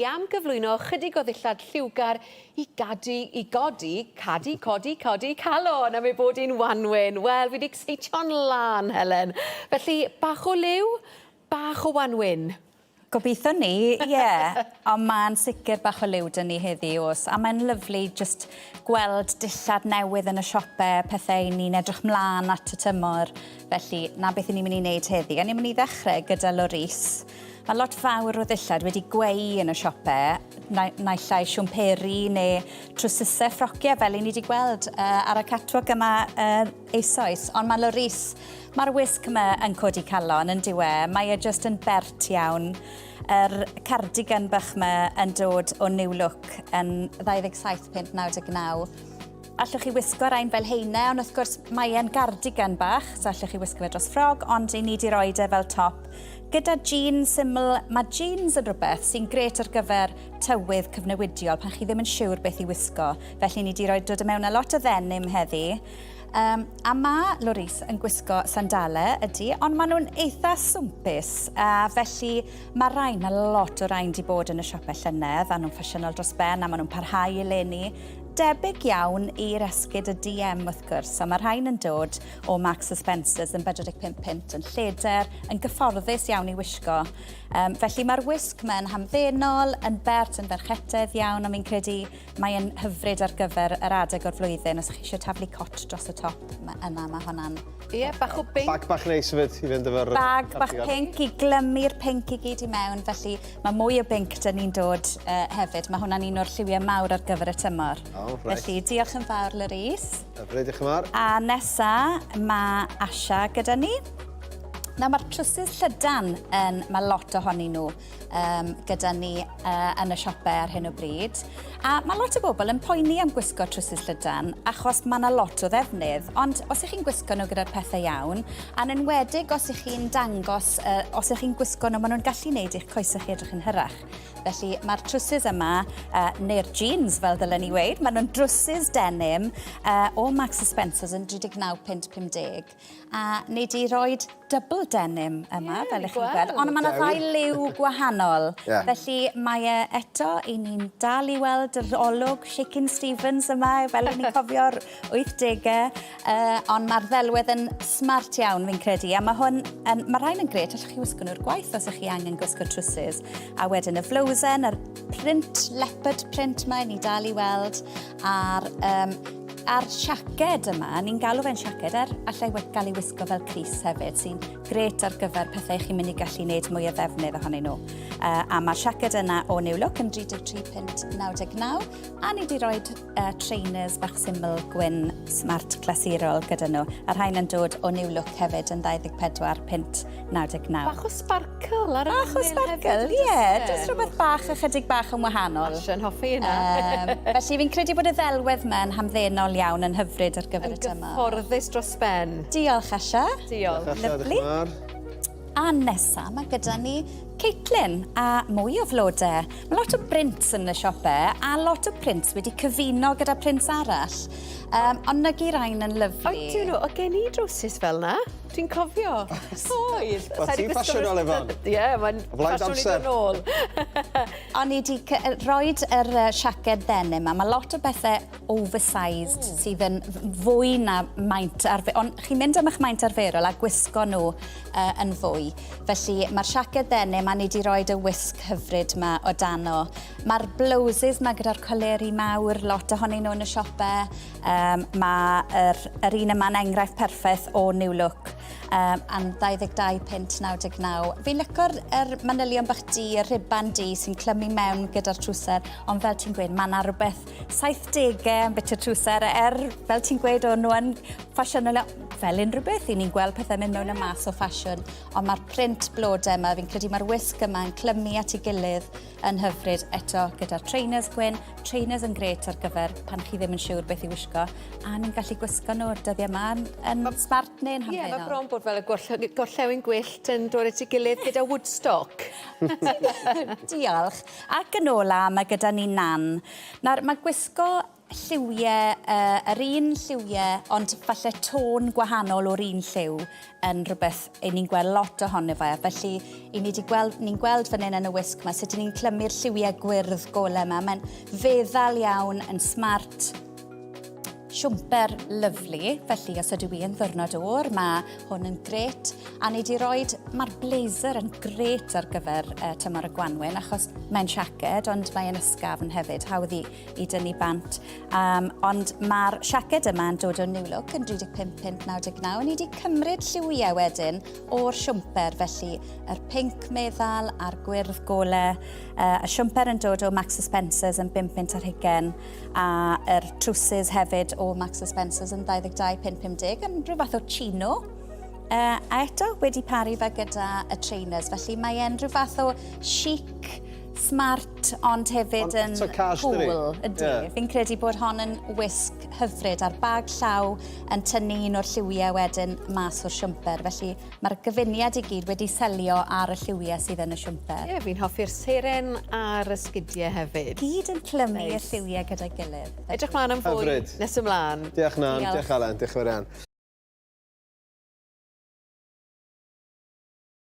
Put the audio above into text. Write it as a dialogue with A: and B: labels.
A: Am gyflwyno chydig o ddillad lliwgar i gadu, i godi, cadu, codi, codi calon am ei bod hi'n wanwyn. Wel, fi 'di ecseitio'n lân, Helen. Felly, bach o liw, bach o wanwyn.
B: Gobeithio 'ny, ie. Ond ma'n sicr bach o liw 'da ni heddi, o's. A mae'n lyfli jyst gweld dillad newydd yn y siope, pethe 'yn ni'n edrych mlan at y tymor. Felly, 'na beth 'yn ni'n myn' i neud heddi. A ni'n myn' i ddechre gyda Loris. Mae lot fawr o ddillad wedi gweu yn y siope, naill ai siwmperi neu trwsusau ffrociau fel 'y ni wedi gweld uh, ar y catwalk yma uh, eisoes. Ond mae Loris, mae'r wisg yma yn codi calon yn diwe. Mae e jyst yn bert iawn. Yr cardigan bach yma yn dod o New Look yn 27.99. Allwch chi wisgo rhain fel heine, ond wrth gwrs mae e'n gardigan bach, so allwch chi wisgo fe dros ffrog, ond i ni di roed e fel top. Gyda jeans syml, mae jeans yn rhywbeth sy'n gret ar gyfer tywydd cyfnewidiol pan chi ddim yn siwr beth i wisgo. Felly ni di roi dod mewn â lot o ddenim heddi. Um, a mae Loris yn gwisgo sandale ydy, ond maen nhw'n eitha swmpus, a felly mae rhain, mae lot o rhain di bod yn y siopau llynedd, a nhw'n ffasiynol dros ben, a maen nhw'n parhau eleni. Debyg iawn i'r esgid y DM wrth gwrs, a mae rhain yn dod o Marks Spencer's yn 45 punt, yn lleder, yn gyfforddus iawn i wisgo. Um, felly mae'r wisg yma yn hamddenol, yn bert, yn ferchetedd iawn, ond fi'n credu mae'n hyfryd ar gyfer yr adeg o'r flwyddyn. Os ych chi eisiau taflu cot dros y top, ma, yna mae hwnna'n...
A: Ie, yeah, bach o binc.
C: Bag bach neis hefyd i fynd efo'r...
B: Bag bach pinc i glymu'r pinc i gyd i mewn, felly Mae mwy o binc 'da ni'n dod uh, hefyd. Mae hwnna'n un o'r lliwiau mawr ar gyfer y tymor.
C: Oh, right.
B: Felly, diolch yn fawr, Larice.
C: Hyfryd, diolch yn fawr.
B: A nesa, mae Asha gyda ni. Nawr, mae'r trwsus llydan yn, mae lot ohonyn nhw um, gyda ni uh, yn y siopau ar hyn o bryd. A mae lot o bobl yn poeni am gwisgo trwsus llydan achos mae yna lot o ddefnydd. Ond os ych chi'n gwisgo nhw gyda'r pethau iawn, A'n enwedig os ych chi'n dangos, uh, os ych chi'n gwisgo nhw, maen nhw'n gallu gwneud i'ch coesau chi edrych yn hyrach. Felly mae'r trwsus yma, uh, neu'r jeans fel ddylen ni weid, maen nhw'n drwsus denim uh, o Marks Spencer's yn 39.50. A ni di roed double denim yma, yeah, fel ych chi'n gweld. Ond mae yna ddau liw gwahanol.
C: Yeah.
B: Felly mae e eto, i ni'n dal i weld yr olwg Shakin' Stevens yma, fel i ni'n cofio'r 80au. Uh, ond mae'r ddelwedd yn smart iawn, fi'n credu. A mae hwn, yn, mae rhain yn gret, allwch chi wisgo nhw'r gwaith os ych chi angen gwisgo trwsus. A wedyn y flowsen, yr print, leopard print mae ni dal i weld, a'r, um, a'r siaced yma, ni'n galw fe'n siaced, er allai gael ei wisgo fel crys hefyd, sy'n gret ar gyfer pethau chi'n mynd i gallu gwneud mwy o ddefnydd ohonyn nhw. Uh, a mae'r siaced yna o New Look yn 33.99, a ni wedi rhoi uh, trainers bach syml gwyn smart clasurol gyda nhw. A rhain yn dod o New Look hefyd yn 24 punt 99.
A: Bach o sparkle ar y
B: Bach o sparkle, ie. Yeah, just rhywbeth bach, ychydig bach yn wahanol.
A: Asian hoffi yna.
B: Um, felly fi'n credu bod y ddelwedd yma yn hamddenol iawn, yn hyfryd ar gyfer y tymor.
A: Yn gyfforddus dros ben.
B: Diolch, Asha.
A: Diolch.
C: Diolch, Asha.
B: Lyfli. A nesa, mae gyda ni Caitlin a mwy o flode. Mae lot o brints yn y siope a lot o prints wedi cyfuno gyda prints arall. Um, ond nag i rain yn lyflu.
A: Oedden nhw, o gen i drowsus fel na. Dwi'n cofio. Oedd.
C: Wel, ti'n ffasiynol, Efon.
A: Ie, mae'n ffasiwn i ddod nôl.
B: O'n i wedi rhoi yr siaced denim a mae lot o bethau oversized mm. sydd yn fwy na maint arferol. Ond chi'n mynd am eich maint arferol a gwisgo nhw uh, yn fwy. Felly mae'r siaced denim a ni wedi rhoi y wisg hyfryd yma o dano. Mae'r blouses yma gyda'r coleri mawr, lot ohonyn nhw yn y siopau. Um, Mae'r yr un yma'n enghraifft perffaith o New Look. Um, am 22.99. Fi'n licio'r er manylion bach du, y rhuban du sy'n clymu mewn gyda'r trwser, ond fel ti'n gweud, mae yna rhywbeth 70au yn bit y trwser, er, fel ti'n gweud, o'n nhw yn ffasiynol, fel unrhyw beth, i ni'n gweld pethau mynd mewn a mas o ffasiwn, ond mae'r print blodau yma, fi'n credu mae'r wisg yma yn clymu at ei gilydd yn hyfryd eto gyda'r trainers gwyn, trainers yn gret ar gyfer pan chi ddim yn siŵr beth i wisgo, a ni'n gallu gwisgo nhw'r dyddiau yma yn, yn smart neu'n hamddenol.
A: Ie, yeah, mae bron bod fel y gorllewin gwyllt yn dod at ei gilydd gyda Woodstock.
B: Diolch. Ac yn ola, mae gyda ni Nan. Nawr, mae gwisgo lliwiau, uh, yr un lliwiau, ond falle tôn gwahanol o'r un lliw yn rhywbeth i ni'n gweld lot ohono fe. Felly, i ni 'di gweld, ni'n gweld fan hyn yn y wisg 'ma sut 'y ni'n clymu'r lliwiau gwyrdd golau 'ma. Mae'n feddal iawn, yn smart, siwmper lyfli, felly os ydw i yn ddwrnod oer, mae hwn yn gret. A ni wedi roed, mae'r blazer yn gret ar gyfer uh, tymor y gwanwyn, achos mae'n siaced, ond mae'n ysgafn hefyd, hawdd i, i dynnu bant. Um, ond mae'r siaced yma yn dod o New Look yn 35.99. Ni wedi cymryd lliwiau wedyn o'r siwmper, felly yr pinc meddal a'r gwyrdd gole. Uh, y siwmper yn dod o Max Spencer's yn 5 punt ar hugen, a yr trowsus hefyd o Max Spencer's yn 22.50 yn rhyw fath o chino. Uh, a eto, wedi paru fe gyda y trainers, felly mae e'n rhyw fath o chic, smart, ond hefyd yn cool. Ydy. Yeah. Fi'n credu bod hon yn wisg hyfryd a'r bag llaw yn tynnu un o'r lliwiau wedyn mas o'r siwmper. Felly mae'r gyfuniad i gyd wedi selio ar y lliwiau sydd yn y siwmper.
A: Ie, yeah, fi'n hoffi'r seren a'r ysgidiau hefyd.
B: Gyd yn clymu nice. y lliwiau gyda'i gilydd.
A: Edrych mlaen am fwy nes ymlaen.
C: Diolch Nan, diolch Alan, diolch yn fawr iawn.